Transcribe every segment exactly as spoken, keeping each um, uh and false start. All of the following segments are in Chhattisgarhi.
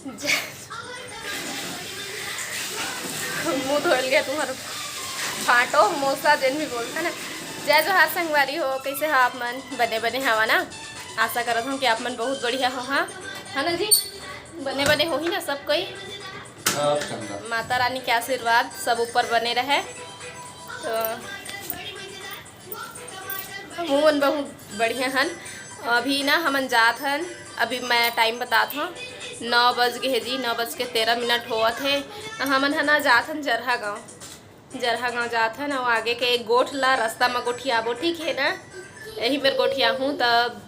मुंह धोल गया तुम्हारा, फाटो मोसा जेन भी बोलता ना। जय जोहार संगवारी हो, कैसे हो आप मन? बने बने हवा ना? आशा करत हूँ कि आप मन बहुत बढ़िया हो। हाँ, है ना जी, बने बने हो ही ना सब कोई। माता रानी के आशीर्वाद सब ऊपर बने रहे। तो हमन बहुत बढ़िया हन। अभी ना हमन जात हन, अभी मैं टाइम बतात हूँ, नौ बज गए हे जी, नौ बज के तेरह मिनट होवत हे। हमन ह ना जात हन जरहा गाँव, जरहा गाँव जात हन। अउ आगे के एक गोठ ला रास्ता म गोठियाबो, ठीक है ना? यही मेर गोठियाहूँ, तब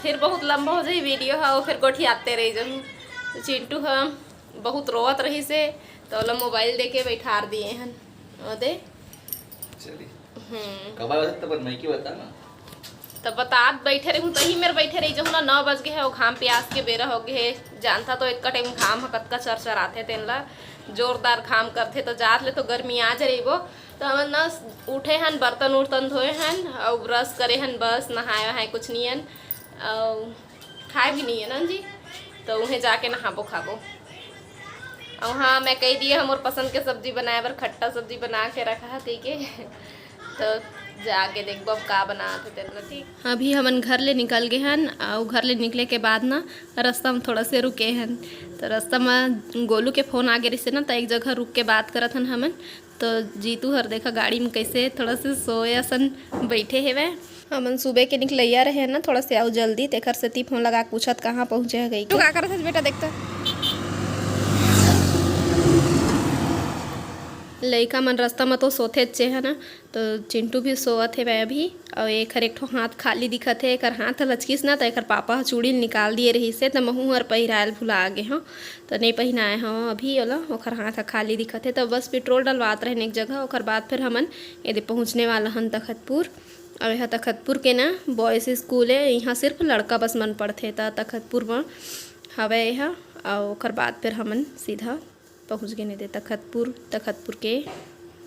फिर बहुत लंबा हो जाही वीडियो ह, अउ फिर गोठियाते रह जाहूँ। तो चिंटू ह बहुत रोवत रहिस हे, तो ओला मोबाइल दे के बैठार दिए हन। ओ दे। चली। हम्म। कब आवत तब मैं की बता ना। तब बतात बैठे रहूँ, तही मेर बैठे रही जाहूँ ना, नौ बज गए है, वो घाम प्यास के बेरा हो गए है। जानता तो एक टाइम घाम ह कतका चरचराथे तेन ला, जोरदार घाम करथे, तो जात ले तो गर्मी आ जा रही वो। तो हमन ना उठे हन, बर्तन उर्तन धोए हन, अउ ब्रश करे हन, बस नहाए वहाए कुछ नियन, अउ खाए भी नहीं है ना जी, तो उहें जाके नहाबो खाबो। अउ हाँ, मैं कह दिए, हमर पसंद के सब्जी बनाए बर खट्टा सब्जी बना के रखा है, ठीक है। तो जाके देखबो अब का बनात हे तेन ल, ठीक। अभी हमन घर ले निकल गए हन, अउ घर ले निकले के बाद ना रास्ता में थोड़ा से रुके हन। तो रास्ता में गोलू के फोन आ गे रहिसे ना, तो एक जगह रुक के बात करत हन हमन। तो जीतू हर देखा गाड़ी में कैसे थोड़ा से सोए असन बैठे हेवय। हमन सुबह के निकलैया रहे ना थोड़ा से अउ जल्दी, तेकर सेती फोन लगा के पूछत कहाँ पहुँचे ह कहिके। तू का करत हस बेटा, देख तो। लइका मन रास्ता म तो सोथेच हे ना, तो चिंटू भी सोवत हेवय अभी। अउ एकर एक ठो हाथ खाली दिखत हे, एकर हाथ लचकिस ना, त एकर पापा ह चूड़ी ल निकाल दिए रहिस हे, त महू हर पहिरायल भुला गे हंव, त नइ पहिनाए हंव अभी ओला। ओकर हाथ ह खाली दिखत हे, त बस पेट्रोल डलवात रहेन एक जगह, ओकर बाद फिर हमन एदे पहुँचने वाला हन तखतपुर। अउ एहा तखतपुर के ना बॉयज स्कूल ए, इहाँ सिर्फ लड़का बस मन पढ़थे, त तखतपुर म हवय एहा। अउ ओकर बाद फिर हमन सीधा पहुँच गेन एदे तखतपुर, तखतपुर के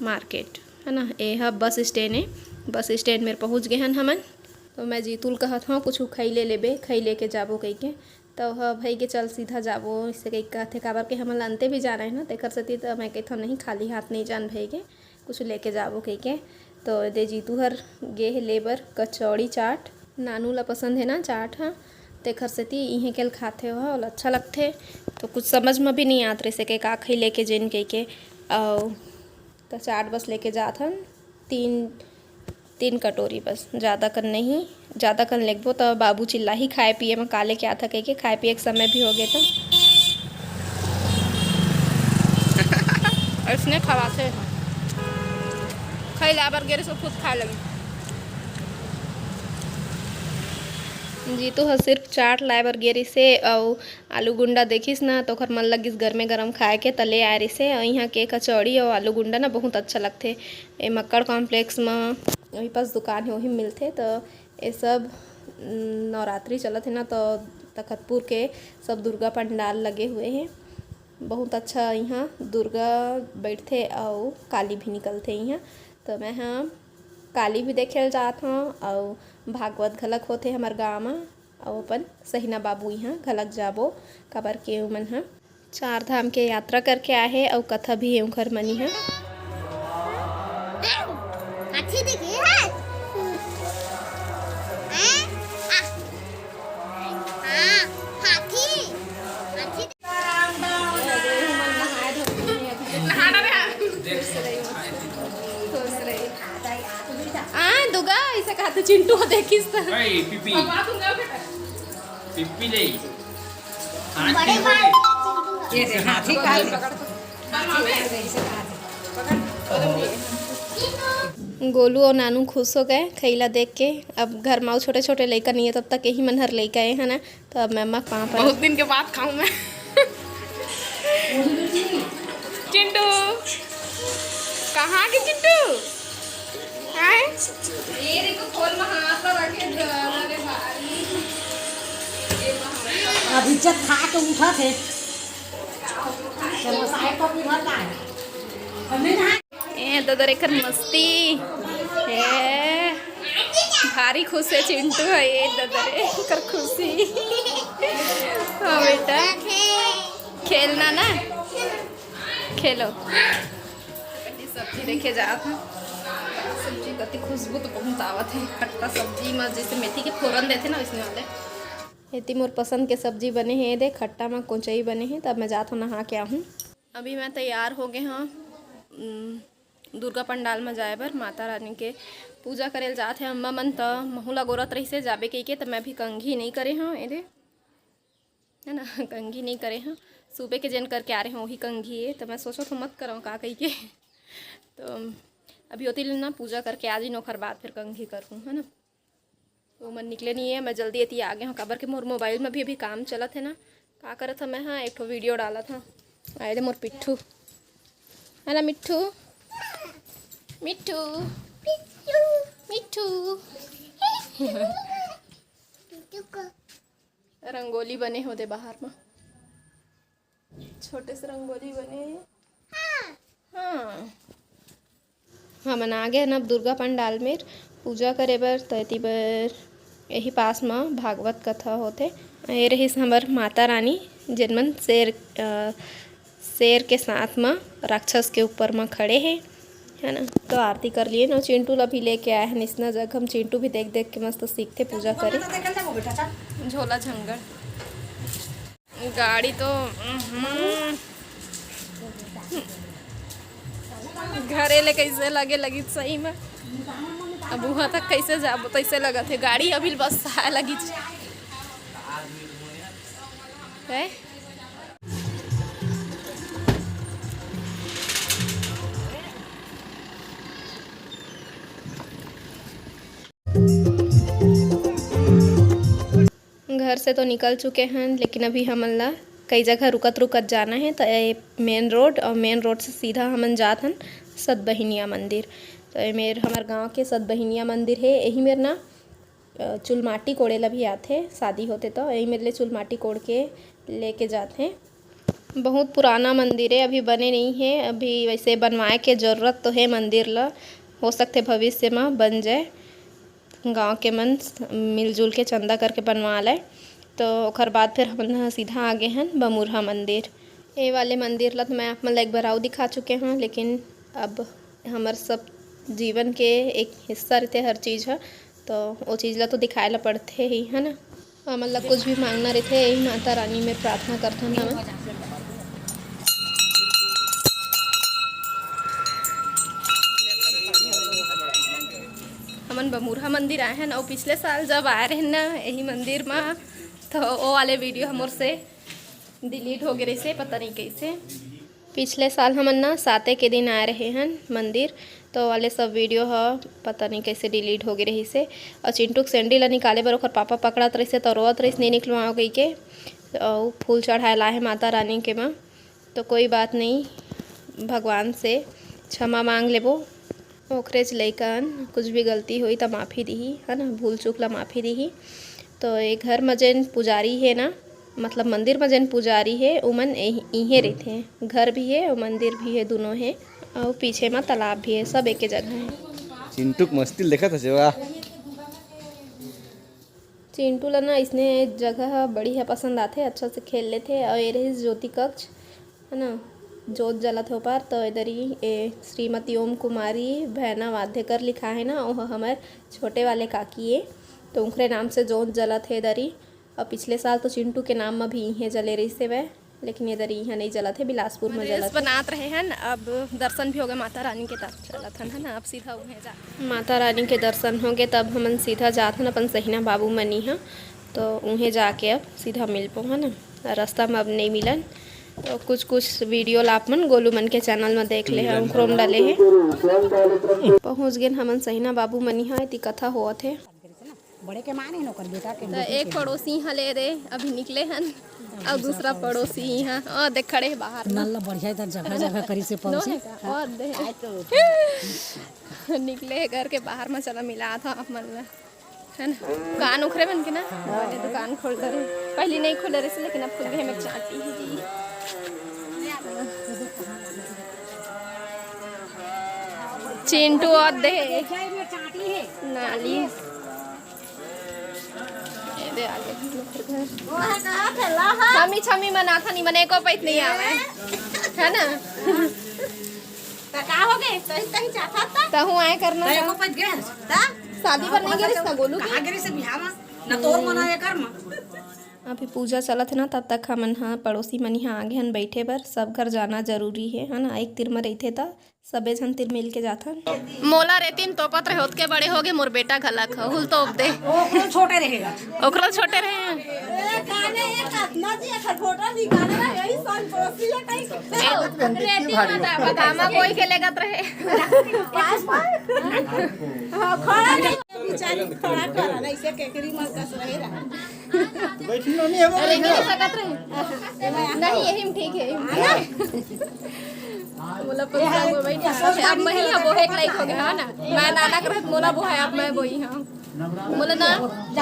मार्केट, है ना। एहा बस स्टैंड ए, बस स्टैंड मेर पहुँच गे हन हमन। तो मैं जीतू ल कहत हंव, "कुछु खई ले लेबे, खई लेके जाबो," कहिके। तो ह, "भई के चल, सीधा जाबो," अइसे कहिके कहथे, काबर के हमन ल अंते भी जाना हे ना, तेकर सेती तो मैं कहिथंव, "नहीं, खाली हाथ नहीं जान भई के, कुछु लेके जाबो," कहिके। तो एदे जीतू हर गे हे ले बर कचौड़ी चाट, नानू ला पसंद हे ना चाट ह, तेखर सेती इहें के ल खाथे ओह, ओला अच्छा लगथे। तो कुछ समझ म भी नइ आत रहिसे के का खई लेके जेन कहिके, अउ त चाट बस लेके जात हन तीन, तीन कटोरी बस, जादा कन नहीं, जादा कन लेगबो त बाबू चिल्लाही खाए पिए म का लेके आत ह कहिके, खाए पिए के समय भी हो गे त। अइसने खवाथे, खई ला बर गे रहिस, खुद खाए लगी। जीतू ह सिर्फ चाट लाए बर गे रहिसे, अउ आलू गुंडा देखिस ना, त ओकर मन लगिस गरमे गरम खाए के, त ले आए रहिसे। अउ इहाँ के कचौड़ी अउ आलू गुंडा ना बहुत अच्छा लगथे। ए मक्कड़ कॉम्प्लेक्स म वही पास दुकान हे, वही मिलथे। त ए सब, उम, नवरात्रि चलत हे ना, त तखतपुर के सब दुर्गा पंडाल लगे हुए हे। बहुत अच्छा इहाँ दुर्गा बैठथे अउ काली भी निकलथे इहाँ। त मैं ह काली भी देखे ल जात हंव अउ भागवत घलक होथे हमर गाँव म। अउ अपन सहीना बाबू इहाँ घलक जाबो, काबर के उमन ह चार धाम के यात्रा करके आए हे अउ कथा भी हे उंखर मन इहाँ। हाथी दिखे हे? हैं? आ, हाँ, हाथी, हाथी। नहाना रे। खुश रही, खुश रही। आ, दुगा, ऐसा कहते चिंटू देखिस त। ए, पीपी। पीपी ले। हाथी बड़े बोले। ये दे, हाथी का दे। गोलू अउ नानू खुश हो गए खइला देख के। अब घर म अउ छोटे-छोटे लइका नइ हे, तब तक यही मन हर लइका ए, है ना? तो अब मैं अम्मा के पाँव पर बहुत दिन के बाद खाऊं मैं। चिंटू, कहाँ के चिंटू? आए? ये देखो, खोल में हाथ लगा के, अरे भाई। अब इज्जत खा के उठा थे। चलो, साहेब को भी भर पाए। हमने नहा ए ददर एकर मस्ती। ए, भारी खुश हे चिंटू ह, ए ददर एकर खुशी। हाँ बेटा। हेलो, सब्जी देखे जात हन। सब्जी कति खुशबू तो बहुत आवत हे, खट्टा सब्जी में जैसे मेथी के फोरन देथे ना, वैसने वाले। एती मोर पसंद के सब्जी बने हे, दे खट्टा में कोचई बने हे। तब मैं जात हूँ नहा के आहूँ। अभी मैं तैयार हो गए हूँ, उम, दुर्गा पंडाल में जाए बर, माता रानी के पूजा करे ल जात हे। अम्मा मन त महू ल गोरत रहिसे जाबे कहिके, त मैं भी कंघी नहीं करे हूँ, एदे है ना, कंघी नहीं करे हूँ। सुबह के जेन करके आ रहे हूँ, वही कंघी है। तो मैं सोचो तो मत करो का कहिके। तो अभी होती ना पूजा करके आ जी, ओखर बाद फिर कंघी करूँ, है ना। तो मन निकले नहीं है, मैं जल्दी एती आ गए हूँ, काबर के मोर मोबाइल में भी अभी काम चलत है ना। का करत था मैं, हाँ, एक ठो वीडियो डालत था। आए दे मोर पिट्ठू, है ना मिट्ठू, मिट्ठू, मिट्ठू। रंगोली बने होते बाहर में, छोटे से रंगोली बने हे। हाँ, हमन आ गए हन अब दुर्गा पंडाल में पूजा करे बर। तो एती बर यही पास में भागवत कथा होथे। ये रहिस हमर माता रानी, जेन मन शेर, अ, शेर के साथ में राक्षस के ऊपर में खड़े हे, है ना। तो आरती कर लिए ना, चिंटू ला भी लेके आए हैं। इसना जगह हम चिंटू भी देख देख के मस्त सीखते पूजा करे। झोला झंगड़। गाड़ी तो, उहुं। घरे ले कैसे लगे लगी सही में। अब वहाँ तक कैसे जाबो, तैसे लगत है। गाड़ी अभी बस आए लगी। है? घर से तो निकल चुके हैं, लेकिन अभी हमन ला कई जगह रुकत रुकत जाना है। तो ये मेन रोड, और मेन रोड से सीधा हमन जात हन सतबहिनिया मंदिर। तो ये मेर हमर गांव के सतबहिनिया मंदिर है। यही मेर ना, अ, चुलमाटी कोड़े ला भी आथे, शादी होते तो यही मेर ले चुलमाटी कोड़ के लेके जात हैं। बहुत पुराना मंदिर है, अभी बने नहीं है। अभी वैसे बनवाए के जरूरत तो है मंदिर ला, हो सकथे भविष्य में बन जाए। गांव के मन मिलजुल के चंदा करके बनवा लें। तो ओकर बाद फिर हमन ह सीधा आगे हन बमुरहा मंदिर। ए वाले मंदिर ला तो मैं आप मन ला एक बार अउ दिखा चुके हन, लेकिन अब हमर सब जीवन के एक हिस्सा रहिथे हर चीज ह, तो ओ चीज ला तो दिखाए ला पड़थे ही, है ना। हमन ला कुछ भी मांगना रहिथे, यही माता रानी में प्रार्थना करथन हमन। हमन बमुरहा मंदिर आए हन, अउ पिछले साल जब आए रहेन ना यही मंदिर मा, तो ओ वाले वीडियो हमर से डिलीट हो गए रहिसे, पता नहीं कैसे। पिछले साल हमन ना साते के दिन आए रहे हन मंदिर, तो वाले सब वीडियो ह पता नहीं कैसे डिलीट हो गए रहिसे। और चिंटू के सैंडल ला निकाले बर ओकर पापा पकड़त रहिसे, तो रोवत रहिस, "नहीं निकलवाओ," कहिके। और फूल चढ़ाए ला हे माता रानी के माँ, तो कोई बात नहीं, भगवान से क्षमा मांग लेबो। ओखरेच लइकन, कुछ भी गलती होई त माफी दिही, है ना, भूल चूक ला माफी दिही। तो ये घर म जेन पुजारी हे ना, मतलब मंदिर म जेन पुजारी हे, उमन इही-, इहे रहिथे, घर भी हे और मंदिर भी हे, दोनों हे। और पीछे म तालाब भी हे, सब एके जगह हे। चिंटू के मस्ती ल देखत हस, वाह। चिंटू ला ना इसने जगह ह बढ़िया पसंद आथे, अच्छा से खेल लेथे। और ये रहिस ज्योति कक्ष, है ना, जोत जलत हे ओपार। तो इधर ही ए श्रीमती ओम कुमारी भैना वाध्यकर लिखा है ना, ओह हमर छोटे वाले काकी ए, तो उनकरे नाम से जोत जलत हे इधर ही। और पिछले साल तो चिंटू के नाम म भी इहे जले रहिस हे वह, लेकिन इधर इहाँ नहीं जलत हे, बिलासपुर में जलत हे। बनात रहे हन, अब दर्शन भी हो गए माता रानी के, तब चलत हन, है ना, अब सीधा उहें जा। माता रानी के दर्शन हो गए, तब हमन सीधा जात हन अपन सहिना बाबू मनी ह, तो उहें जाके अब सीधा मिलबो, है ना, रास्ता में अब नहीं मिलन। तो कुछ कुछ वीडियो ला आप मन गोलू मन के चैनल में देख ले, हम क्रोम डाले हे। पहुँच गेन हमन सहिना बाबू मनी ह, एती कथा होवत हे। बड़े के माने न ओकर बेटा के तो बेटी एक के। पड़ोसी इहाँ ले दे, अभी निकले हन, और दूसरा पड़ोसी इहाँ, ओ देख खड़े हे बाहर में। नल ला बढ़िया इधर जगह जगह करी से नो पड़ोसी। है का? और दे। निकले हे घर के बाहर में, चला मिला था आप मन ला, है ना? दुकान उखरे बन के ना, पहले दुकान खोल डरे, पहले नहीं खुल डरे से, लेकिन अब खुल गए। हमें चाटी ही जी। चिंटू और दे। नाली। ये दे आगे हम लोग के घर। छमी छमी मनाथन, ई मने एको पैत नहीं आवे। है ना? त का हो गे? तही, तही चाहत त? तहूँ आए करना तय था। को पच गए? त? शादी बर नहीं गिरिस ना गोलू के? कहाँ गिरिस बिहावा? न तोर मना ये कर म। अभी पूजा चलत हे ना, तब तक हमन ह पड़ोसी मन इहाँ आगे हन बैठे बर। सब घर जाना जरूरी हे, है ना? एक तीर म रहिथे त सबे झन तीर मिल के जाथन। मोला रेतिन तोपत रहे, ओतके बड़े होगे मोर बेटा घलक ह, हुल तोप दे। ओकरो छोटे रहे। ओकरो छोटे रहे। ए, काने एक आत्मा जी एकर फोटो निकाले रहे, यही संतोषी है कहीं। ए, रेतिन माता बतामा कोई के लेगत रहे। हाँ, खड़ा नहीं, बेचारी खड़ा खड़ा नहीं से केकरी मल कस रहे रहा। बैठी नहीं है वो। अरे, नहीं सकत रहे। नहीं, यही में ठीक है, यही में ठीक है। बोला, "पप्पा, वो बैठा है।" अब मैं ही बोहे के लायक हो गया, है ना? मैं नाना करत मोला बोहे, अब मैं बोही हूँ। बोला ना,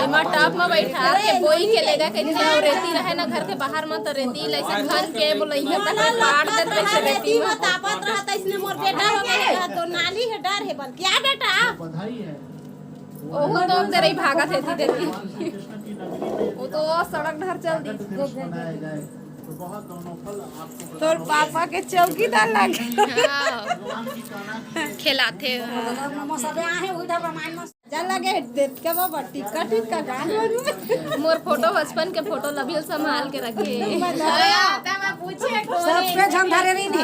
एमा टब में बैठा के बोही के लेगा, कहीं और रेती रहे ना घर के बाहर में, तो रेती लैसे खन के बोला, "इहाँ तक पाट देत रहे रेती में।" तापत रहा, तो इसने मोर बेटा हो गया, तो नाली है, डर है, बल क्या बेटा? ओहू तो तेरे ही भागत है, तेरे ही। वो तो सड़क डहर चल दी। तोर पापा के चौकीदार लगे। हाँ। खिलाथे। जा लगे देख के बाबा टिक्का टिक्का गान बनू। मोर फोटो, बचपन के फोटो लभियल संभाल के रखे। अरे, आता मैं पूछे कौन है? सबके झंधारे नहीं ने।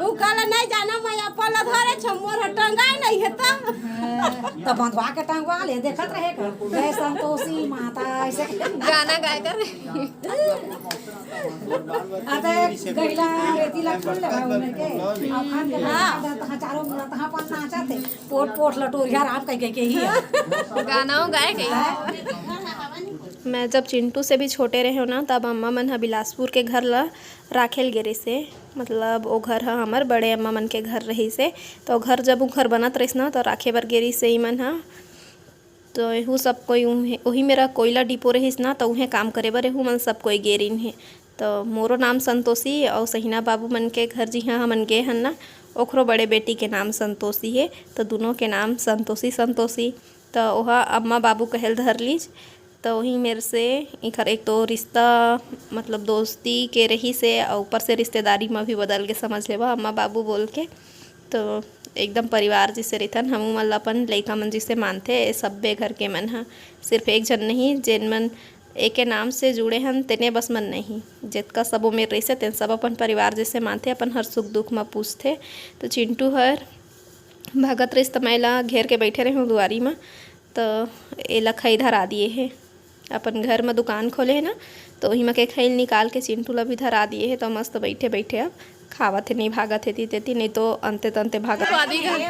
उ कहला, "नहीं जाना, मैं अपन ला धरे छ, मोर ह टंगाए नहीं है त।" त बंधवा के टंगवा ले, देखत रहे कर। जय संतोषी माता, ऐसे गाना गाए कर। अरे गहिला रेती ला खन ले भाई उन्हें के। अब खन के हाँ। तहाँ चारों मुड़ा तहाँ पर नाचत हे। पोट पोट लटोरिया राम कह के, के ही है। गाना गाए गई। मैं जब चिंटू से भी छोटे रहे हो ना, तब अम्मा मन ह बिलासपुर के घर ला राखेल गे रहिसे। मतलब, ओ घर ह हमर बड़े अम्मा मन के घर रहिसे। तो घर जब उ घर बनत रहिस ना, तो राखे बर गे रहिसे इमन ह। तो एहू सब कोई उहे, ओही मेरा कोयला डिपो रहिस ना, तो उहे काम करे बर एहू मन सब कोई गे रहिन हे। तो मोरो नाम संतोषी, अउ सहीना बाबू मन के घर जिहाँ हमन गे हन ना, ओखरो बड़े बेटी के नाम संतोषी हे। तो दुनों के नाम संतोषी, संतोषी। तो ओहा अम्मा बाबू कहेल धर लीज। तो वही मेरे से इखर एक तो रिश्ता, मतलब, दोस्ती के रहिस हे, अउ ऊपर से रिश्तेदारी म भी बदल के, समझ लेवा, अम्मा बाबू बोल के। तो एकदम परिवार जैसे रहिथन, हमू मन ल अपन लइका मन जैसे मानथे। ए सब्बे घर के मन ह, सिर्फ एक झन नहीं, जेन मन एके नाम से जुड़े हन, तेने बस मन नहीं, जेतका सबो मेर रहिसे, तेन सब अपन परिवार जैसे मानथे, अपन हर सुख दुख म पूछथे। तो चिंटू हर भागत रहिस, त मैं एला घेर के बैठे रहे हूँ दुआरी म। तो एला खई धरा दिए हे, अपन घर म दुकान खोले हे ना, तो वही म के खई निकाल के चिंटू ला भी धरा दिए हे। तो मस्त बैठे बैठे अब खावत हे, नहीं भागत हे ती तेती, नहीं तो अंते तंते भागत। स्वादी घर।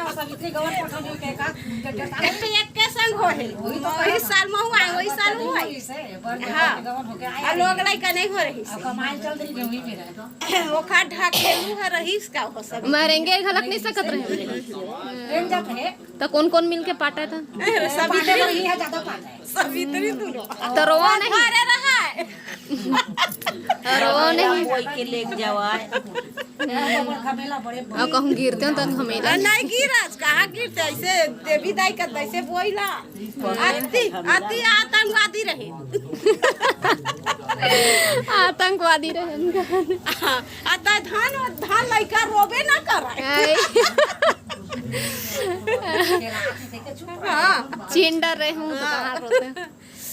एक के संग हो हे, वही साल म हुआ है, वही साल हुआ है। हाँ, और लोग लइका नहीं हो रही। ओखा ढकेलू ह रहीस का हो सब। मरेंगे घलक नहीं सकत रहे। त कौन कौन मिल के पाटा था? सवितरी, सवितरी दुनो। त रोवा नहीं। अरे रहा है। रोवा नहीं। कोई के लेके जावा है। और कहूँ गिरते हो तो घमेला। नहीं गिरस, कहाँ गिरते? ऐसे देवी दाई का तैसे बोइला। अति, अति आतंकवादी रहे। आतंकवादी रहे। हाँ, आ त धान, धान लइका रोबे ना करे। आए। हाँ। चिंडर रहे हूँ तो कहाँ रोते?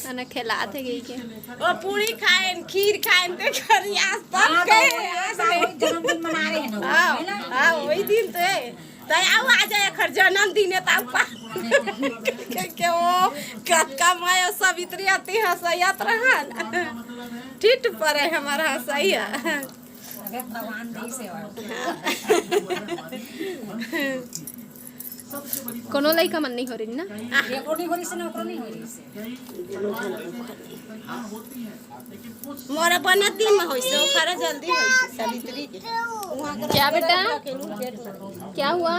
अने खिलात हे गई के। वो पूरी खाएन, खीर खाएन, ते खरी आज तक हाँ, के तो आज वही जन्मदिन मना रहे हैं ना, हाँ, है ना? हाँ, वही दिन ते। त आउ आ जाए, एखर जन्मदिन है, त आउ पा-, के, के वो कतका माया सवित्री अति हंसैत रहन। ठिठ परे हमर हंसैया। अगर भगवान दे से और। कोनो लइका मन नहीं हो रही ना? एको नहीं हो रही से ना, ओकरो नहीं हो रही से। मोर बनती में होइसे, ओखरा जल्दी होइसे, सवित्री के। वहाँ के क्या बेटा? अकेलू पेट में। क्या हुआ?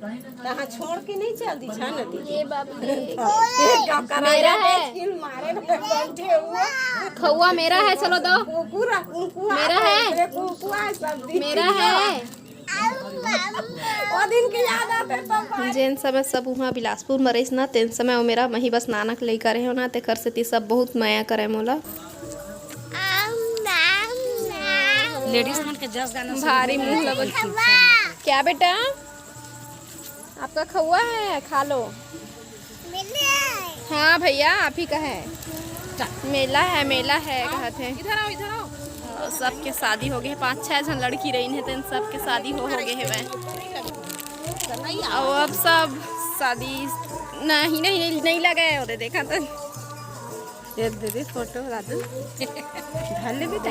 कहाँ छोड़ के नहीं चल दी छा नदी। ये बाप रे। ये क्या करा मेरा है। फिर मारे में बैठे हुए। खौआ मेरा है, चलो दो। कुकुरा, कुकुआ। मेरा है। मेरे कुकुआ है, सब दिन मेरा है। वो दिन के याद आते तो भाई। जेन समय सब उहाँ बिलासपुर म रहिस ना, तेन समय ओ मेरा मही बस नानक लइका रहे हो ना, तेकर सेती सब बहुत मया करे मोला। लेडीज मन के जस गाना सुन भारी के मुंह लगे। क्या बेटा? आपका खौआ है, खा लो। हाँ भैया, आप ही का है। मेला है, मेला है, कहत है। इधर आओ, इधर आओ। और सबके शादी हो गए, पाँच छह झन लड़की रही है, तो इन सबके शादी हो, हो गए हवे। और अब सब शादी नहीं, नहीं, नहीं, नहीं लगे होते, देखा तो। ये दे दे फोटो दादू। धर ले बेटा।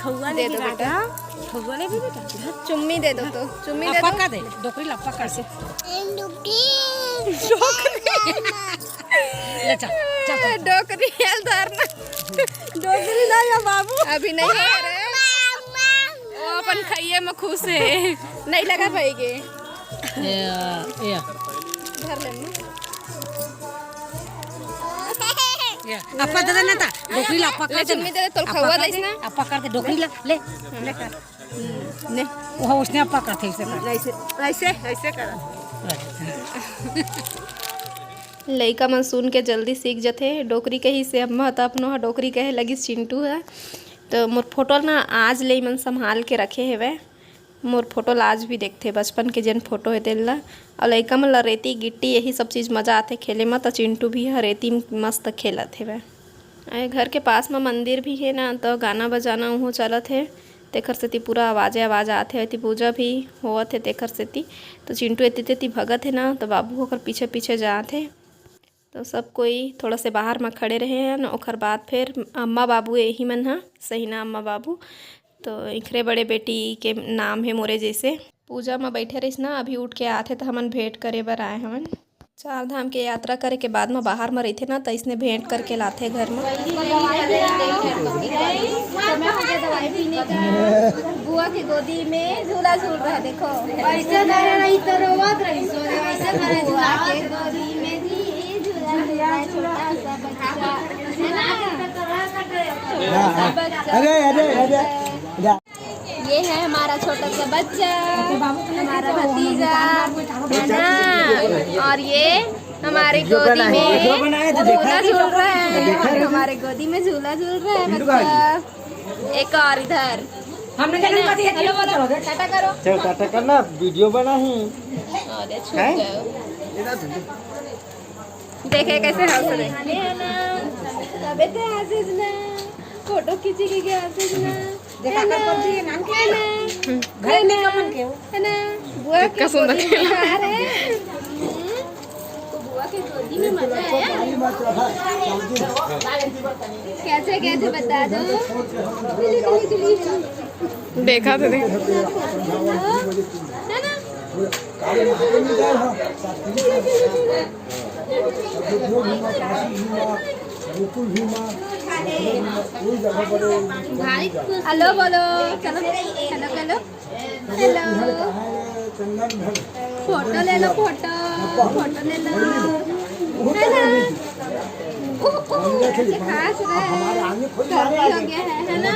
खौआ ले दे दो बेटा। बेटा। खौआ ले बेटा। चुम्मी दे दो तो, चुम्मी दे दो। पक्का दे, डोकरी ला पक्का से। ले चल, चल, चल। डोकरी है धरना। डोकरी ना या बाबू। अभी नहीं है रे। वो अपन खाइए में खुश है। नहीं लगा पाएंगे। ए, ए। धर ले अम्मा। ए, अपा दे ना ता, डोकरी ला अपा कर दे। चुम्मी दे दे, तोर खौआ दे दे ना। अपा कर दे, डोकरी ला, ले, ले कर। ने। वो उसने अपा कर थे, ऐसे कर। ऐसे, ऐसे, ऐसे कर। लइका मन सुन के जल्दी सीख जथे। डोकरी कही से अम्मा त अपनो ह डोकरी कहे लगिस चिंटू ह। तो मोर फोटो ना आज ले मन संभाल के रखे हेवय। मोर फोटो ला आज भी देखथे, बचपन के जेन फोटो हे तेन ला। अउ लइका मन ला रेती गिट्टी यही सब चीज मजा आथे खेले म, त चिंटू भी ह रेती म मस्त खेलत हेवय। ए घर के पास म मंदिर भी हे ना, त गाना बजाना उहों चलत हे, तेखर सेती पूरा आवाजे आवाज आत हे। एती पूजा भी होवत हे तेखर सेती। त चिंटू एती तेती भगत हे ना, त बाबू ओकर पीछे पीछे जात हे। तो सब कोई थोड़ा से बाहर म खड़े रहे हन, ओखर बाद फिर अम्मा बाबू यही मन ह, सहीना अम्मा बाबू। तो इखरे बड़े बेटी के नाम हे मोरे जैसे। पूजा म बैठे रहिस ना, अभी उठ के आथे त हमन भेंट करे बर आए हवन। चार धाम के यात्रा करे के बाद म बाहर म रहिथे ना, त इसने भेंट करके लाथे घर म। बुआ के गोदी में झूला झूल रहा, देखो। ऐसे धरे रही तो रोवत रही, सो ऐसे धरे बुआ झूला। के गोदी में भी झूला झूल रहा है छोटा सा बच्चा, है ना? छोटा सा बच्चा। अरे, अरे, अरे, जा। ये है हमारा छोटा सा बच्चा, हमारा भतीजा, है ना? और ये हमारे गोदी में झूला झूल रहा है, हमारे गोदी में झूला झूल रहा है बच्चा। एक और इधर। हमने हेलो बोलो, टाटा करो। चल, टाटा करना, वीडियो बना ही। अरे, छूट हैं? गए। देखे कैसे हंस रहे। तबे ते हंसिस ना, फोटो खींची के हंसिस ना। देखा कर कौन सी नाम के है ना? घर में कमन के हो? है ना? बुआ के कितना सुंदर गोदी में खेला। आ रहे हैं। हम्म? तो बुआ के गोदी में मजा आया। कैसे, कैसे बता दो। देखा तो देख। है ना? हेलो बोलो, चलो, हेलो, हेलो। हेलो। फोटो ले लो, फोटो, फोटो ले लो। हेलो। कुहू, कुहू, ऐसे खास रहे। सर्दी हो गया है, है ना?